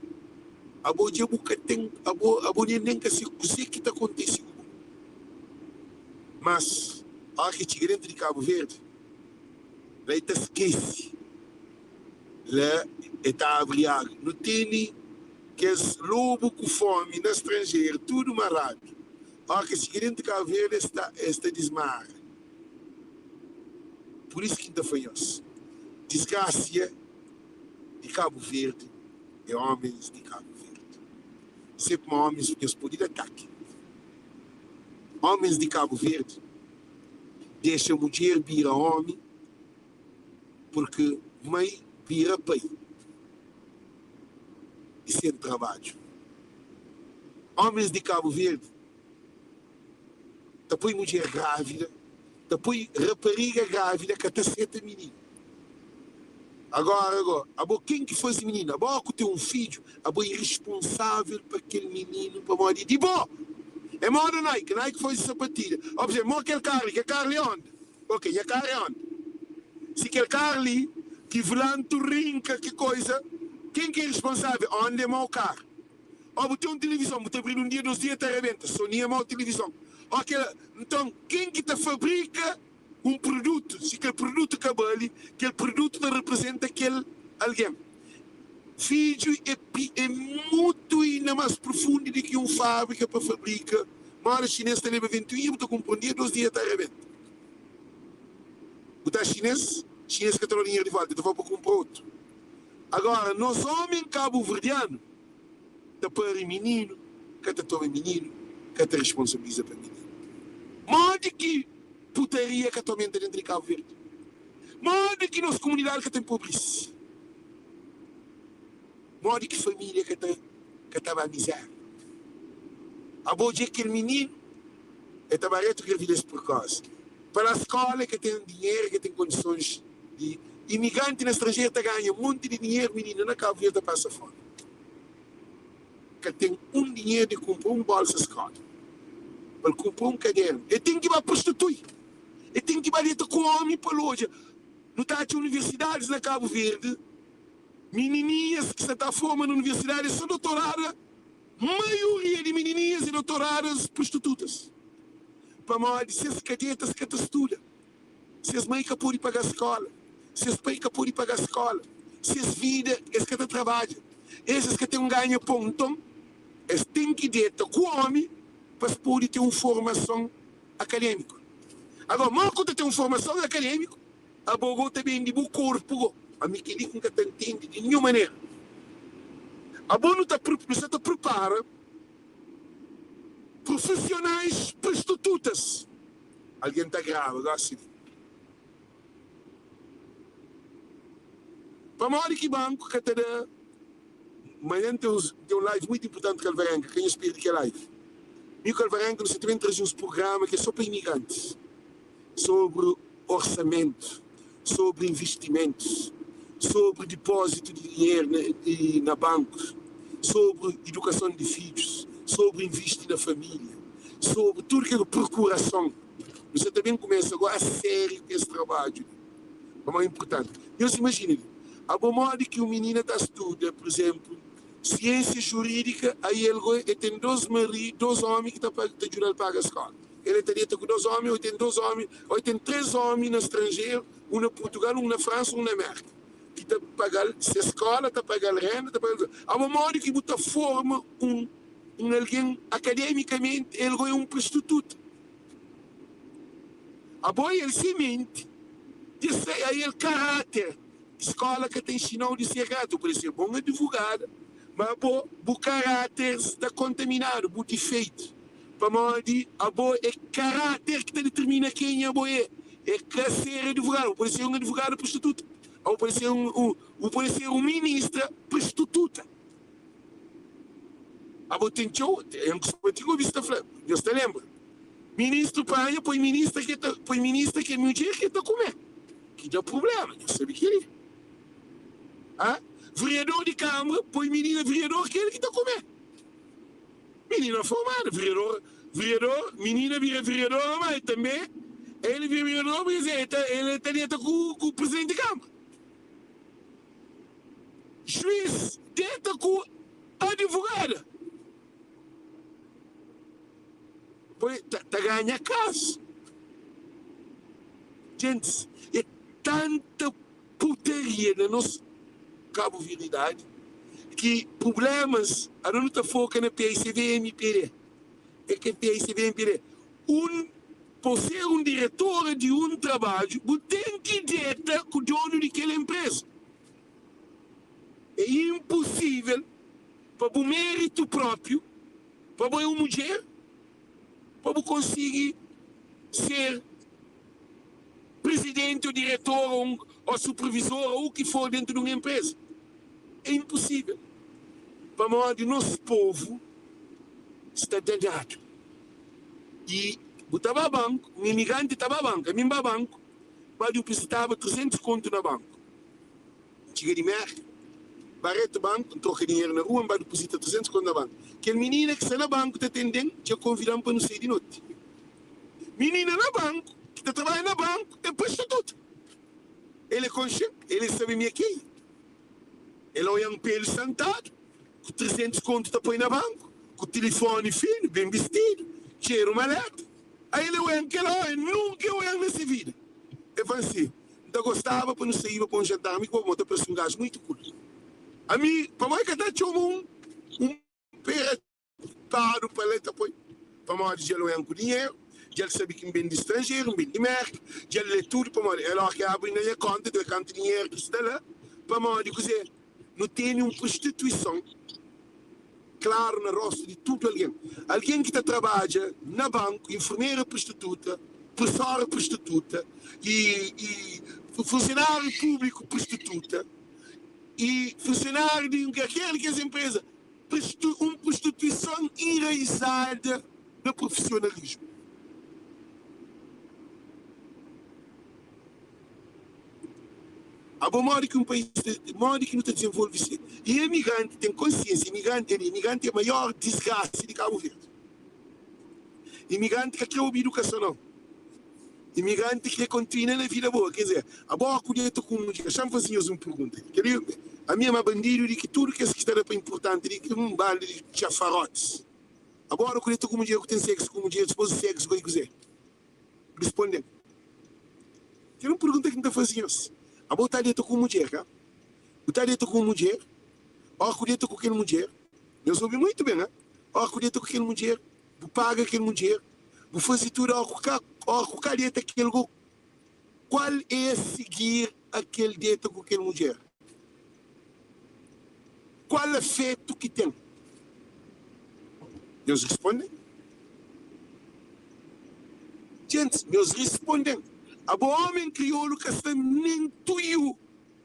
Abo dja bu ka ten, abo, abo nen, nen ka se kuzê ki ta kontise ku bo. Mas, óra ki txiga dentu di Kabu Verdi, la e ta skese, la e ta abri agu. Nu tene kes lobu ku fomi na stranjeru, tudu maradu. Óra ki txiga dentu di Kabu Verdi, es ta, es ta dismara. Pur isu ki N ta fla nhos, disgrasia di Kabu Verdi é ómis di Kabu Verdi. Se pma ómis nhos pode da ataki. Ómis di Kabu Verdi dexa mudjer bira ómi purki mai bira pai i sen trabadju. Ómis di Kabu Verdi ta poi mudjer grávida, ta poi rapariga grávida ka ta seta mininu. Agora go, abo ken ki faze mininu? Abo ku ten un fidju, abo é responsável pa kel mininu pamodi di bo. É moda Nike, Nike faze sapatilha. Ó, por exemplo, mo kel karu li, kel karu li é Honda. Ok, nha karu é Honda. Si kel karu li ki volanti rinka ki koisa, ken ki é responsável? Honda é mau karu. Ó bu ten un tilivizon, bu ta abril un dia, dos dia ta rebenta. Sony é mau tilivizon. Ó kela, nton ken ki ta fabrika un produtu, si kel produtu ka bali, kel produtu ta reprezenta kel algen. Fidju é pi é mutu inda más profundu di ki un fábrika pa fabrika. Moda xinês ta leba ventuinha, bu ta kunpra un dia, dos dia ta rebenta. Bu ta xinês, xinês ka ta da-u dinheru di volta, el ta fla-u pa kunpra otu. Agora, nos omi kabuverdianu ta pari mininu, ka ta toma mininu, ka ta responsabiliza pa mininu. Modi ki putaria ka ta aumenta dentu di Kabu Verdi? Modi ki nos kumunidadi ka ta enpobrisi? Modi ki familia ka ta ka ta ba mizeria? Abo dja kel mininu e ta ba retu gravidez prekosi pa la skola, e ka ten dinheru, e ka ten kondisons di imigranti na stranjeru ta ganha monti di dinheru, minina na Kabu Verdi ta pasa fomi, ka ten un dinheru di kunpra un bolsa skola, pa el kunpra un kadernu, el ten ki ba prostitui, el ten ki ba deta ku omi pa el odja. Nu ta atxa universidadis na Kabu Verdi, minininhas ki sa ta forma na universidadi é so dotorada, maioria di minininhas é dotoradas prostitutas, pamodi ses kadetas ka ta studa. Ses mai ka pode paga-s skóla, ses pai ka pode paga-s skóla, ses vida, es ka ta trabadja, es es ka ten un ganha pon. Nton, es ten ki deta ku ómi pa es pode ten un formason akadémiku. Agora, mo ku ta ten un formason akadémiku, abo go ta bende bu korpu go. Ami kel-li ki N ka ta ntende di ninhun manera. Abo nu ta nu sta ta pripara prufisionais prostitutas. Algen ta graba gosi li. Pamodi ki banku ka ta da Manhan ten un live muitu inpurtanti ku Alvarenga, ka nhos perde kel live. Mi ku Alvarenga nu sta ta ben traze uns prugrama ki é so pa imigrantis, sobri orsamentu, sobri investimentus, sobri dipózitu di dinheru na bankus, sobri idukason di fidjus, sobri invisti na família, sobri tudu kel prokurason. Nu sta ta ben kumesa gosi a sériu ku es trabadju li. Pamodi é inpurtanti. Nhos imajina li, abo modi ki un minina ta studa, pur izénplu, siênsia jurídika, ai el go el ten dos mari, dos ómi ki ta ta djuda-l paga skóla. El e ta deta ku dos ómi, ô el ten dos ómi, ô el ten três ómi na stranjeru, un na Purtugal, un na Fransa, un na Mérka, ki ta paga-l se skóla, ta paga-l rénda, ta paga-l tudu. Abo modi ki bu ta forma un un algen akademikamenti, el go é un prostituta. Abo el simenti di se a el karáter. Skola ka ta inxina-u di ser karáter. Bu pode ser bon advogada, ma abo bu karáter sta kontaminadu, bu difeitu. Pamodi abo é karáter ki ta ditirmina kenha abo é. É ka ser advogada. Bu pode ser un advogada prostituta. Abo pode ser un, un, bu pode ser un ministra prostituta. Abo ten txeu, N kustuma ti obi-s ta fla, nhos ta lenbra? Ministru panha poi ministra ke ta poi ministra ke mudjer ke ta kume ki da prublema nhos sabe keli ha vereador di kamara poi minina vereador kel ki ta kume minina formada vereador vereador minina bira vereadora ma el tambe el bira vereador ma el ta el ta deta ku ku presidenti di kamara juiz deta ku advogada. Poi ta ta ganha kazu. Djentis é tanta putaria na nos kabuveridadi ki prublemas anu nu ta foka na PICV MPD é ke PICV MPD un pa ser un diretora di un trabadju bu ten ki deta ku donu di kel enpresa é inposivel pa bu meritu propiu Pa bo é un mudjer pa bu konsigi ser prizidenti ô diretor ô un ô supervisor ô u ki for dentu di un enpreza. É inposível. Pamodi nos povu sta danadu. I bu ta ba banku, un imigranti ta ba banku, ami N ba banku, ba dipozitaba 300 kontu na banku. N txiga di Merka, Barreto banku, N troka dinheru na rua, N ba dipozita 300 kontu na banku. Kel minina ki sta na banku ta atende-m, dja konvida-m pa nu sai di noti. Minina na banku, ki ta trabadja na banku, é prostituta. El é konxe-m, el é sabe mi é kenha. El oia-m pelu santadu, ku 300 kontu ta poi na banku, ku tilifoni finu, ben bistidu, txeru maleta. Ai el oia-m kel óra, nunka el oia-m na se vida. El fla-m si. N ta gostaba pa nu saíba pa un jantar mi ku bo, bo ta parse un gaju muitu kul. Ami, pamodi ka ta txoma un un peratadu pa la ta poi? Pamodi dja el oian ku dinheru, dja el sabe ki N ben di stranjeru, N ben di Merka, dja el lé tudu pamodi el óki abri na nha konta, ta oia kantu dinheru ki sta la. Pamodi kuzê? Nu tene un prostituison klaru na rostu di tudu algen. Algen ki ta trabadja na banku, infermera prostituta, profesora prostituta i i funsionariu públiku prostituta i funsionariu di kalker di kes enpreza, un prostituison enraizada na profisionalismu. Abo modi ki un país ta modi ki nu ta dizenvolve si i emigranti ten konsiensia imigranti ali imigranti é maior disgrasa di Kabu Verdi imigranti ka kre obi idukason nau imigranti kre kontinua na vida boa ker dizer abo ku deta ku un mudjer xa-m faze nhos un pergunta li kel li ami é ma bandidu di ki tudu kes ki sta la pa inpurtanti di ki un banda di txafarotis abo ora ku deta ku mudjer ku ten seksu ku mudjer dipos di seksu bai kuze Risponde-m. Kel un pergunta ki N ta faze nhos. Abo ta deta ku un mudjer, ka? Bu ta deta ku un mudjer, óra ku deta ku kel mudjer, nhos obi muitu ben, ha? Óra ku deta ku kel mudjer, bu paga kel mudjer, bu faze tudu, óra ku ka, óra ku ka deta kel go, kual é a sigir a kel deta ku kel mudjer? Kual afetu ki ten? Nhos responde. Gentis, nhos responde-m, Abo omen kriolu ka sta nen tuiu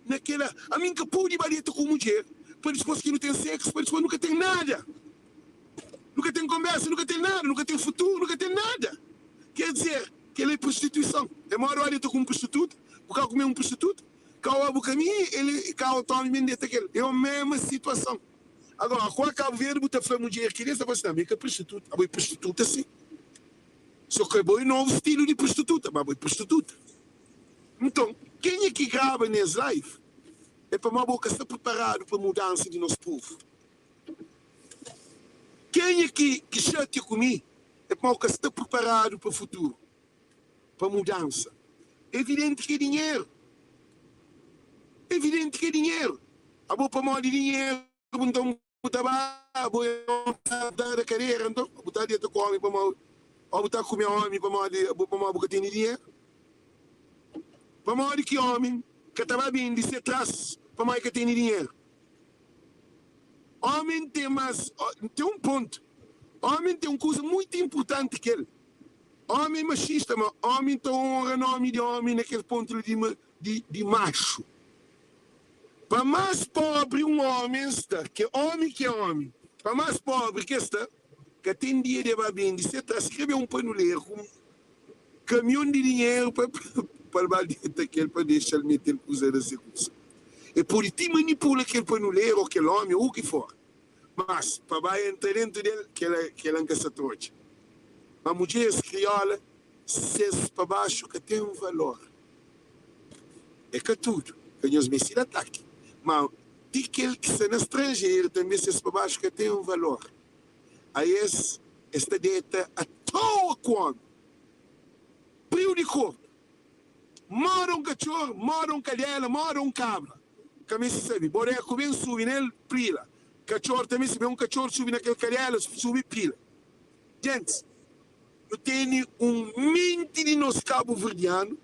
na kela. Ami N ka pode ba deta ku mudjer pa dispos ki nu ten seksu, pa dispos nu ka ten nada. Nu ka ten konbersa, nu ka ten nada, nu ka ten futuru, nu ka ten nada. Ker dizer, kela é prostituison. É moda ba deta ku un prostituta, bu ka kume un prostituta, Kau abu ka mi el kau tomi mi ndeta kel é o mema situason agora kua cabo verde bu ta fla mudjer ki ta fla si na mi ka prostituta abo é prostituta si so ka bo é novo stilo di prostituta ma abo é prostituta nton kenha ki graba nes live é pamodi bo ka sta preparado pa mudansa di nos povo kenha ki ki xatia ku mi é pamodi bo ka sta preparado pa futuro. pa mudansa. Evidenti ki é dinheru. Evidenti ki é dinheru. Abo pamodi dinheru nton bu ta ba bo é da kadera nton bu ta deta ku omi pamodi o bu ta kume omi pamodi pamodi bu ka tene dinheru? Pamodi ki omi ka ta ba bende se tras pamodi ka tene dinheru? Omi ten mas ten un pontu. Omi ten un kuza muitu inpurtanti ki el. Omi é maxista, ma omi ta onra nomi di omi na kel pontu li di di maxu. Pa mas pobri un omi sta, ke omi ki é omi, pa mas pobri ke sta, ka ten dia di e ba bende se ta skrebe un panuleru ku un kamion di dinheru pa pa el ba deta kel pa dexa-l mete-l kuza na se kuza. E pode ti manipula kel panuleru o kel omi o u ki for. Mas, pa ba entra dentu del, kela, kela N ka sa ta odja. Ma mudjeris kriola, ses pa baxu ka ten valor. É ka tudu, ka nhos meste da ataki. Ma ti kel ki sta na stranjeru tanbe ses pa baxu ka ten valor. Aes, es ta deta atoa ku omi. Briu di korpu. Moda un katxor, moda un kadela, moda un kabra. Ka meste sabe. Boreku ben subi nel, prila. Katxor tanbe, si ben un katxor subi na kel kadela, subi, pila. Gentis, nu tene un menti di nos kabuverdianu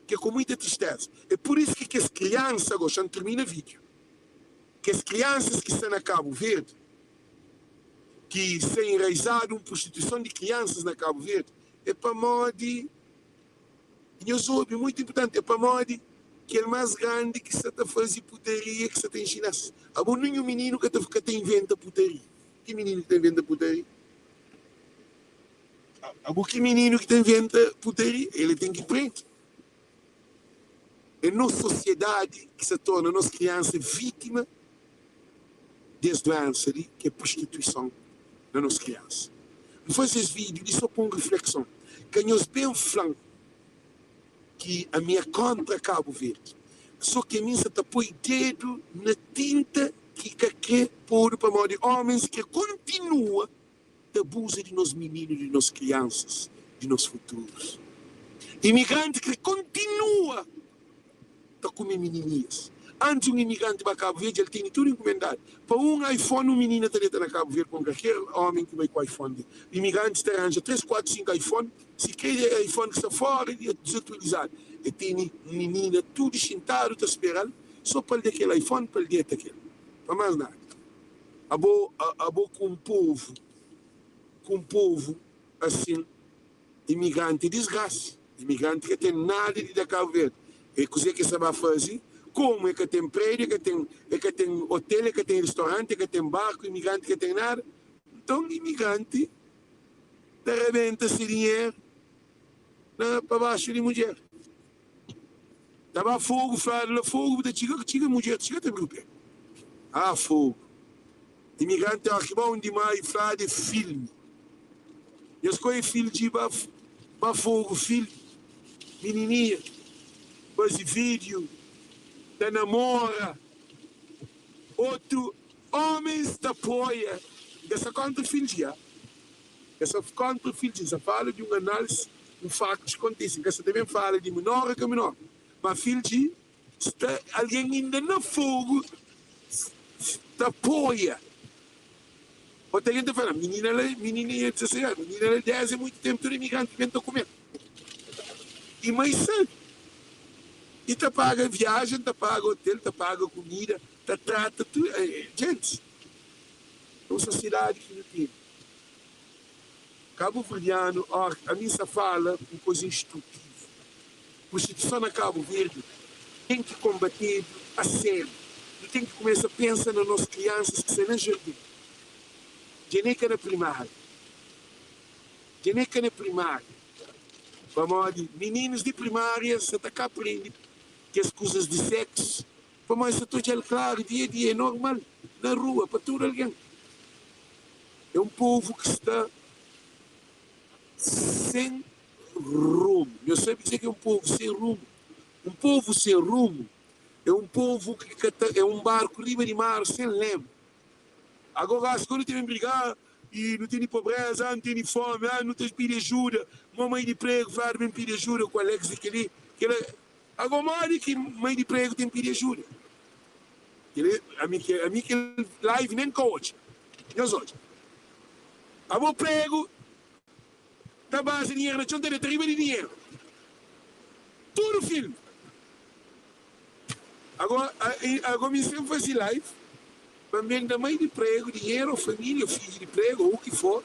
ke ku muita tristeza. E pur isu ki kes kriansa, gosi xa N tirmina video, kes kriansas ki sta na Kabu Verdi, ki sta enraizadu un prostituison di kriansas na Kabu Verdi, e pamodi. Nhos obi, muitu inpurtanti, é pamodi kel más grandi ki sta ta faze putaria ki sta ta inxina-s. Abo ninhun mininu ka ta ka ta inventa putaria. Ki mininu ki ta inventa putaria? Abo ki mininu ki ta inventa putaria? El ten ki prende. É nos sosiedadi ki sta torna nos kriansa vítima des duensa li ki é prostituison na nos kriansa. N faze es vídiu li so pa un riflekson. Ka nhos ben fla-m ki ami é kontra Kabu Verdi. So ki ami N sa ta poi dedu na tinta ki ka kre podu pamodi omens kre kontinua ta abuza di nos mininu, di nos kriansas, di nos futurus. Imigranti kre kontinua ta kume mininias. Antis un imigranti ba Kabu Verdi el tene tudu inkumendadu. Pa un iPhone un minina ta deta na Kabu Verdi ku kalker omi ki bai ku iPhone di. Imigrantis ta ranja 3, 4, 5 iPhone, si kre e iPhone ki sta fora di desatualizadu. E tene minina tudu xintadu ta speral so pa el da kel iPhone pa el deta kel. Pa mas nada. Abo abo ku un povu ku un povu asin. Imigranti é disgrasa. Imigranti ka ten nada di da Kabu Verdi. É kuzê ki es ta ba faze? Komu e ka ten prédiu, e ka ten e ka ten otel, e ka ten ristoranti, e ka ten barku, imigranti ka ten nada. Nton imigranti ta rabenta se dinheru na pa baxu di mudjer. Ta ba fogu, fladu la fogu bu ta txiga, txiga mudjer txiga ta briu pé. Ah fogu. Imigranti óki ki ba undi mai fladu é filmi. Nhos koi fildji ba ba fogu filmi minininha fazi video ta namora otu homens ta apoia nka sta kontra fildji ya nka sta kontra fildji nsa fala di un analisi. Un faktus kontise, N ka sta ta ben fala di menor a ka menor, ma fidju sta algen inda na fogu ta apoia. Otu algen ta fala, minina la, minina e 16 anu, minina la 10 é muitu tempu, tudu imigranti ben ta kumel. I mai sabi. I ta paga viajen, ta paga hotel, ta paga kumida, ta trata tudu. Djentis, é un sosiedadi ki nu tene. Kabuverdianu, óra, ami N sta fala un koza instrutivu. Prostituison na Kabu Verdi ten ki konbatedu a sériu. Nu ten ki kumesa pensa na nos kriansas ki sta na jardin, dja ne ka na primáriu, dja ne ka na primáriu, pamodi mininus di primária sa ta ka prende kes kuzas di seksu, pamodi sa ta odja-l klaru dia dia, é normal na rua pa tudu algen. É un povu ki sta sen rumu. Nhos sabe kuzê ki é un povu sen rumu? Un povu sen rumu é un povu ki ka ta, é un barku riba di mar sen lému. Agora, asi nu ta ben briga i nu tene pobreza, ah, nu tene fómi, ah, nu ta pidi ajuda. Mo mai di pregu fladu ben pidi ajuda ku Alex di kel-li, kel-la. Agora, modi ki mai di pregu ten pidi ajuda? Kel-li, ami, ami kel live nen ka odja. Nhos odja. Abo pregu ta baza dinheru na txon, ta deta riba di dinheru. Tudu filmi. Agora, agora mi sen fazi live pa N ben da mai di pregu dinheru, ou familia, ou fidju di pregu, ou u ki for.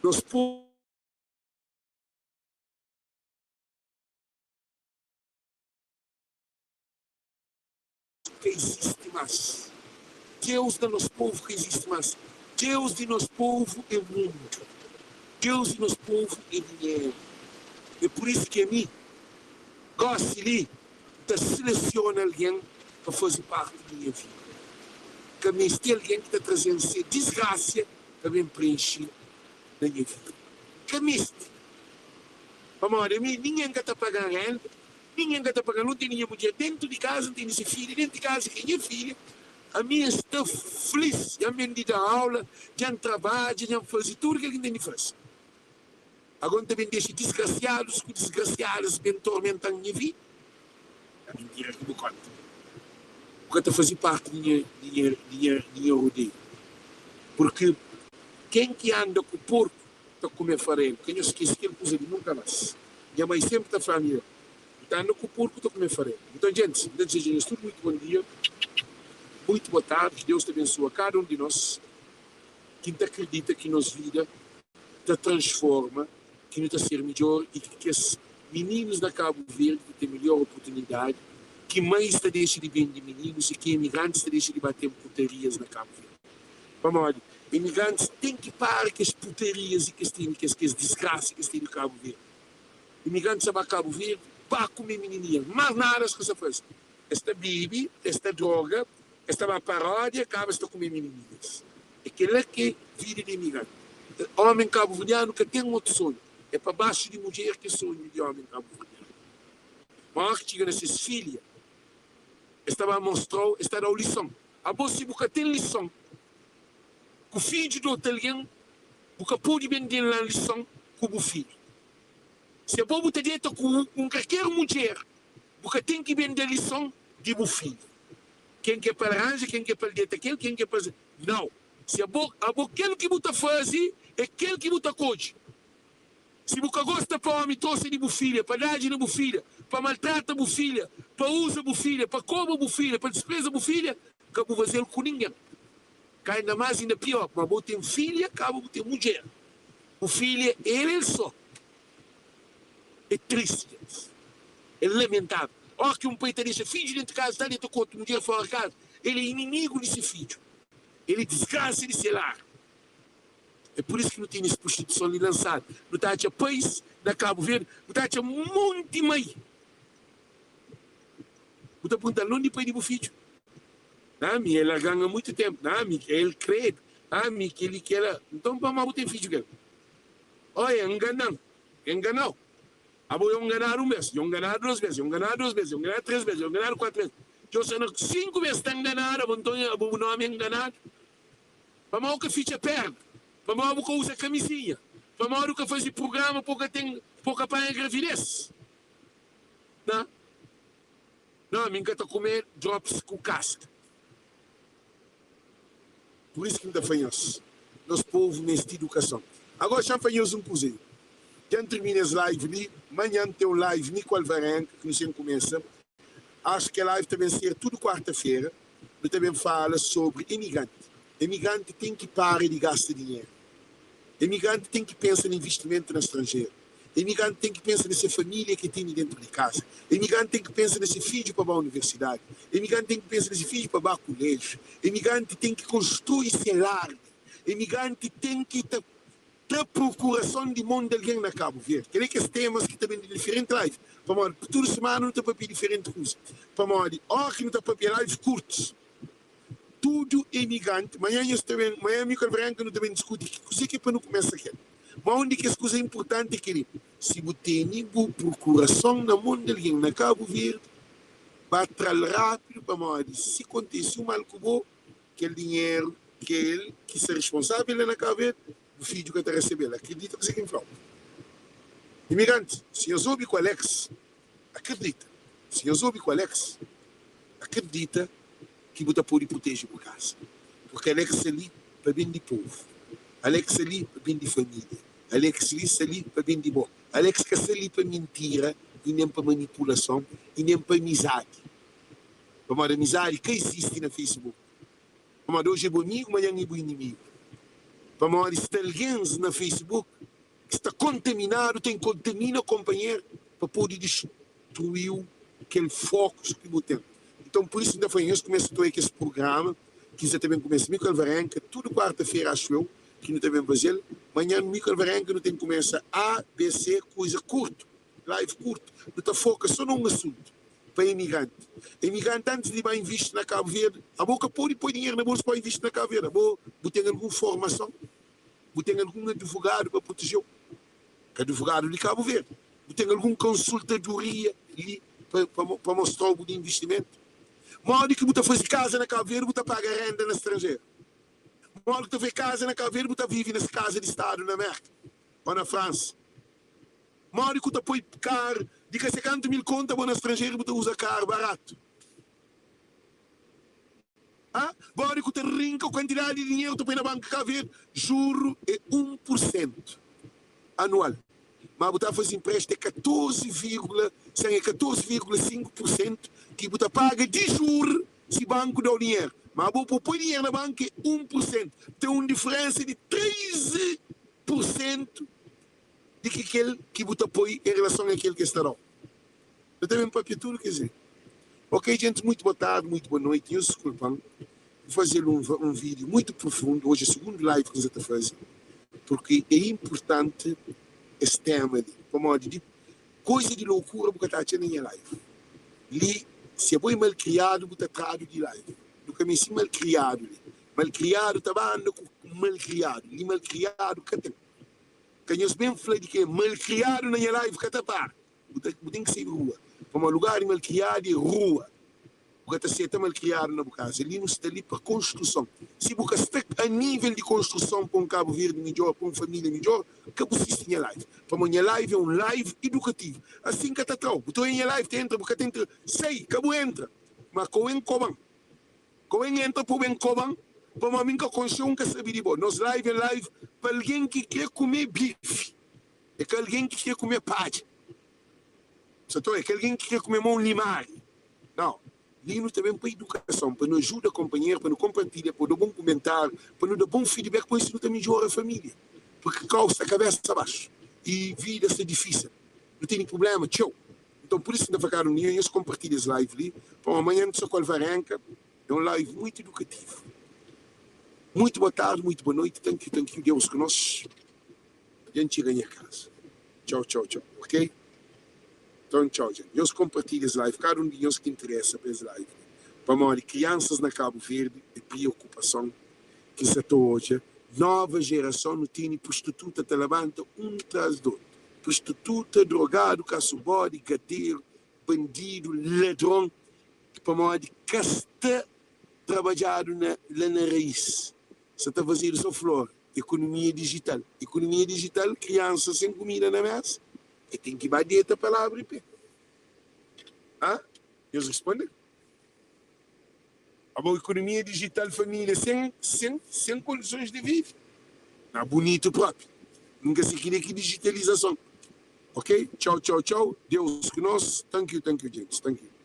Nos povu ka izisti más. Deus na nos povu ka izisti más. Deus di nos povu é mundu. Deus di nos povu é dinheru. É pur isu ki ami, gósi li, N ta selesiona algen pa faze párti di nha vida. Ka meste algen ki ta traze-m se disgrasia pa ben prenxe na nha vida. Ka meste. Pamodi ami, ningen ka ta paga-m renta, ningen ka ta paga-m. N tene nha mudjer dentu di kaza, N tene se filha dentu di kaza, ki é nha filha. Ami N sta flis. Dja N ben di da aula, dja N trabadja, dja N faze tudu kel ki N ten di faze. Agora N ta ben dexa disgrasiadus ku disgrasiadas ben tormenta-m nha vida? É mintira ki bu konta. Bu ka ta faze parti di nha, di nha, di nha, di nha rodeiu. Purki ken ki anda ku porku ta kume farelu. Ka nhos skese kel kuza li nunka más. Nha mai senpri ta fla-m, Bu ta anda ku porku ta kume farelu. Nton, djentis, N ta dizeja nhos tudu muitu bon dia, muitu boa tardi. Ki Deus ta bensua kada un di nos ki N ta kridita ki nos vida ta transforma, ki nu ta ser midjor y ki kes mininus na Kabu Verdi ta ten melhor oportunidadi, ki mães ta dexa di bende mininus y ki emigrantis ta dexa di ba ten putarias na Kabu Verdi. Pamodi emigrantis ten ki para kes putarias y kes tene kes kes disgrasa ki es tene Kabu Verdi. Imigrantis sa ba Kabu Verdi ba kume minininha, mas nada es ka sa faze. Es ta bebe, es ta droga, es ta ba paródia, kaba es ta kume minininhas. É kel-la ki é vida di imigranti. Ómi kabuverdianu ka ten otu sonhu. É pa baxu di mudjer ki é sonhu di ómi kabuverdianu. Ma óra ki txiga na ses filha, es ta ba mostra-u, es ta da-u lison. Abo, si bu ka ten lison ku fidju di otu algen, bu ka pode ben den la lison ku bu fidju. Si abo bu ta deta ku un kalker mudjer, bu ka ten ki ben da lison di bu fidju. Ken ki é pa ranja, ken ki é pa deta kel, ken ki é pa. Nau. Si abo, abo kel ki bu ta faze é kel ki bu ta kodje. Si bu ka gosta pa omi trosa di bu filha, pa dadji na bu filha, pa maltrata bu filha, pa uza bu filha, pa koba bu filha, pa dispreza bu filha, ka bu faze-l ku ningen. Ka inda mas inda pior, ma bo ten filha, kaba bu ten mudjer. Bu filha é el el so. É tristi, gentis. É lamentável. Óras ki un pai ta dexa fidju déntu kaza, ta deta ku otu mudjer fóra kaza, el é inimigu di se fidju. El é disgrasa di se lar. É pur isu ki nu tene es prostituison li lansadu. Nu ta atxa pais na Kabu Verdi, bu ta atxa monti mai. Bu ta pergunta-l, Nonde pai di bu fidju? Ah, mi, el larga-m ha muitu ténpu. Ah, mi, el kredu. Ah, mi, kel-li, kel-la. Nton, pamodi bu ten fidju ku el? Oia, ngana-m. El ngana-u. Abo é un nganadu un bes, dja un nganadu dos bes, dja un nganadu dos bes, dja un nganadu tres bes, dja un nganadu kuatu bes, dja un sta na sinku bes ta nganadu, abo nton abo bu nomi é nganadu. Pamodi bu ka fitxa perna? Pamodi bu ka uza kamizinha? Pamodi bu ka faze prugrama pa bu ka ten, pa bu ka panha gravidez? Na, na, mi N ka ta kume drops ku kaska. Pur isu ki N ta fla nhos, nos povu meste idukason. Agora xa-m fla nhos un kuza li. Dja N tirmina es live li, manhan ten un live mi ku Alvarenga ki nu sen kumesa. Axu ki live ta ben ser tudu kuarta-fera. Nu ta ben fala sobri imigranti. Imigranti ten ki para di gasta dinheru. Imigranti ten ki pensa na investimentu na stranjeru. Imigranti ten ki pensa na se família ki tene dentu di kaza. Imigranti ten ki pensa na se fidju pa ba universidadi. Imigranti ten ki pensa na se fidju pa ba kuléjiu. Imigranti ten ki konstrui se lar. Imigranti ten ki ta tra prokurason di mon di algen na Kabu Verdi. Kel-li é kes temas ki ta ben di diferenti live, pamodi tudu simana nu ta papia diferenti kuza. Pamodi óki nu ta papia live kurtus, tudu imigranti, manhan nhos ta ben, manhan mi ku Alvarenga nu ta ben diskuti kuzê ki é pa nu kumesa kel. Má un di kes kuza inpurtanti é kel-li, si bu tene bu prokurason na mon di algen na Kabu Verdi, ba tra-l rápidu pamodi si kontise un mal ku bo, kel dinheru ki é el ki sta responsável la na Kabu Verdi, bu fidju ka ta resebe-l. Akredita kuzê ki N fla-u. Imigranti, si nhos obi ku Alex, akredita, si nhos obi ku Alex, akredita ki bu ta pode proteje bu kaza. Purki Alex sta li pa ben di povu. Alex sta li pa ben di família. Alex li sta li pa ben di bo. Alex ka sta li pa mintira i nen pa manipulason i nen pa amizadi. Pamodi amizadi ka izisti na Facebook. Pamodi oji é bu amigu, manhan é bu inimigu. Pamodi sta algens na Facebook ki sta kontaminadu, ten kontamina konpanheru pa pode distruiu kel fokus ki bu ten. Nton, pur isu N ta fla, nhos kumesa ta oia kes prugrama ki sa ta ben kumesa. Mi ku Alvarenga, tudu kuarta-fera, axu eu, ki nu ta ben faze-l. Manhan, mi ku Alvarenga, nu ten kumesa A, B, C, kuza kurtu, live kurtu. Nu ta foka so na un asuntu pa imigranti. Imigranti antis di ba invisti na Kabu Verdi, abo ka pode poi dinheru na bolsu pa invisti na Kabu Verdi. Abo bu ten algun formason? Bu ten algun advogadu pa protejeu? Ka advogadu di Kabu Verdi. Bu ten algun konsultadoria li pa mostrau bu di investimentu? Modi ki bu ta fazi kaza na Kabu Verdi bu ta paga renda na stranjeru? Modi ki ta fazi kaza na Kabu Verdi bu ta vivi na kaza di stadu na Merka o na Fransa? Modi ku ta poi kar di ka se kantu mil konta bo na stranjeru bu ta uza kar baratu? Ha? Modi ku ta rinka kuantidadi di dinheru ta poi na banku Kabu Verdi? Juru é 1 pur sentu anual, ma bu ta fazi inpresti é 14 virgula sen é 14,5 pur sentu ki bu ta paga di juru si banku dau dinheru, ma bo po poi dinheru na banku é 1 pur sentu, ten un diferensa di 13 pur sentu di ki kel ki bu ta poi en relason a kel ki es ta da-u. Nu ta ben papia tudu kes li. Ok djentis, muitu boa tardi, muitu boa noiti. Nhos diskulpa-m, N faze-l un un vídiu muitu profundu. Oji é sugundu live ki N sa ta faze, purki é inpurtanti es tema li. Pamodi di koiza di lokura bu ka ta atxa na nha live li. Si abo é malkriadu, bu ta tradu di live. Nu ka meste malkriadu li. Malkriadu ta ba anda ku malkriadu li. Malkriadu ka ten. Ka nhos ben fla di ke malkriadu na nha live ka ta para. Bu ta bu ten ki sai di rua. Pamodi lugar di malkriadu é rua. Bu ka ta seta malkriadu na bu kaza. Li nu sta li pa konstruson. Si bu ka sta a nível di konstruson pa un Kabu Verdi midjor, pa un família midjor, ka bu sisti nha live. Pamodi nha live é un live idukativu. Asin ka ta trau. Bu ta oia nha live ta entra, bu ka ta entra. Sai, ka bu entra. Ma ka bu ben koban. Ka bu ben entra pa bu ben koban. Pamodi mi N ka konxe-u, N ka sabe di bo. Nos live é live pa algen ki kre kume bifi. É ka algen ki kre kume padja. Sa ta oia? É ka algen ki kre kume mon limária. Nau. Li nu ta ben pa idukason, pa nu ajuda konpanheru, pa nu konpartilha, pa nu da bon kumentáriu, pa nu da bon feedback, pa isu nu ta midjora família. Purki kau sta kabésa baxu i vida sta difísil. Nu tene prubléma txeu. Nton, pur isu N ta fla kada un di nhos, nhos konpartilha es live li, pamodi manhan nu ta sta ku Alvarenka. É un live muitu idukativu. Muitu boa tardi, muitu boa noiti. Thank you, thank you. Deus ku nos. Dja N txiga nha kaza. Txau, txau, txau. Ok? Nton, txau, dja. Nhos konpartilha es live, kada un di nhos ki interesa pa es live li. Pamodi kriansas na Kabu Verdi é priokupason ki sa ta odja. Nova jerason, nu tene prostituta ta labanta un tras di otu. Prostituta, drogadu, kasu bodi, gateru, bandidu, ladron, pamodi ka sta trabadjadu na la na rais. Sa ta fazedu so flor. Ekonomia dijital. Ekonomia dijital, kriansa sen kumida na mesa, e ten ki ba deta pa labri pe. Ha? Nhos responde? Abo ekonomia dijital família sen sen sen kondisons di vive. Na bunitu propi. Nunka si kile ki dijitalizason. Ok? Txau txau txau. Deus ku nos. Thank you, thank you, gents. Thank you.